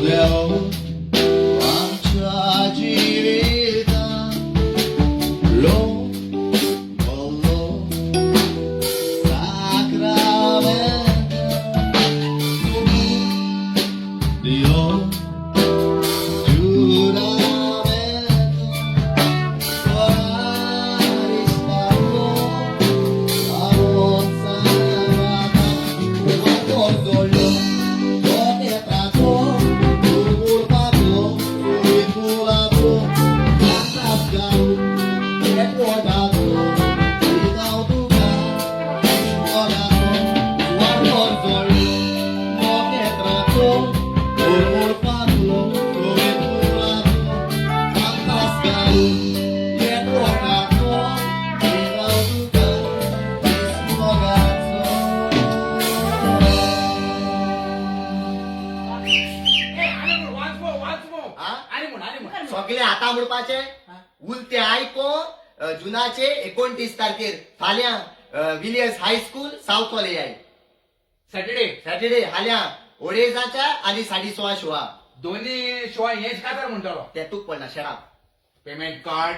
देव आमच्या जिवितांत लो बोलो साक्रामेंत Dio giuramento Once more, once more. हा? आनी म्हण, आनी म्हण. सगळे आता म्हणपाचे उलते आयको जुनाचे 29 तारखेर फाल्यां विलियर्स हायस्कूल सावथ हॉल याय. सॅटर्डे. सॅटर्डे हाल्या ओडेजाच्या आणि 16:30 शोआ. दोन्ही शो हेच कातर म्हणटलो. ते तूक पडना शराब. Payment card.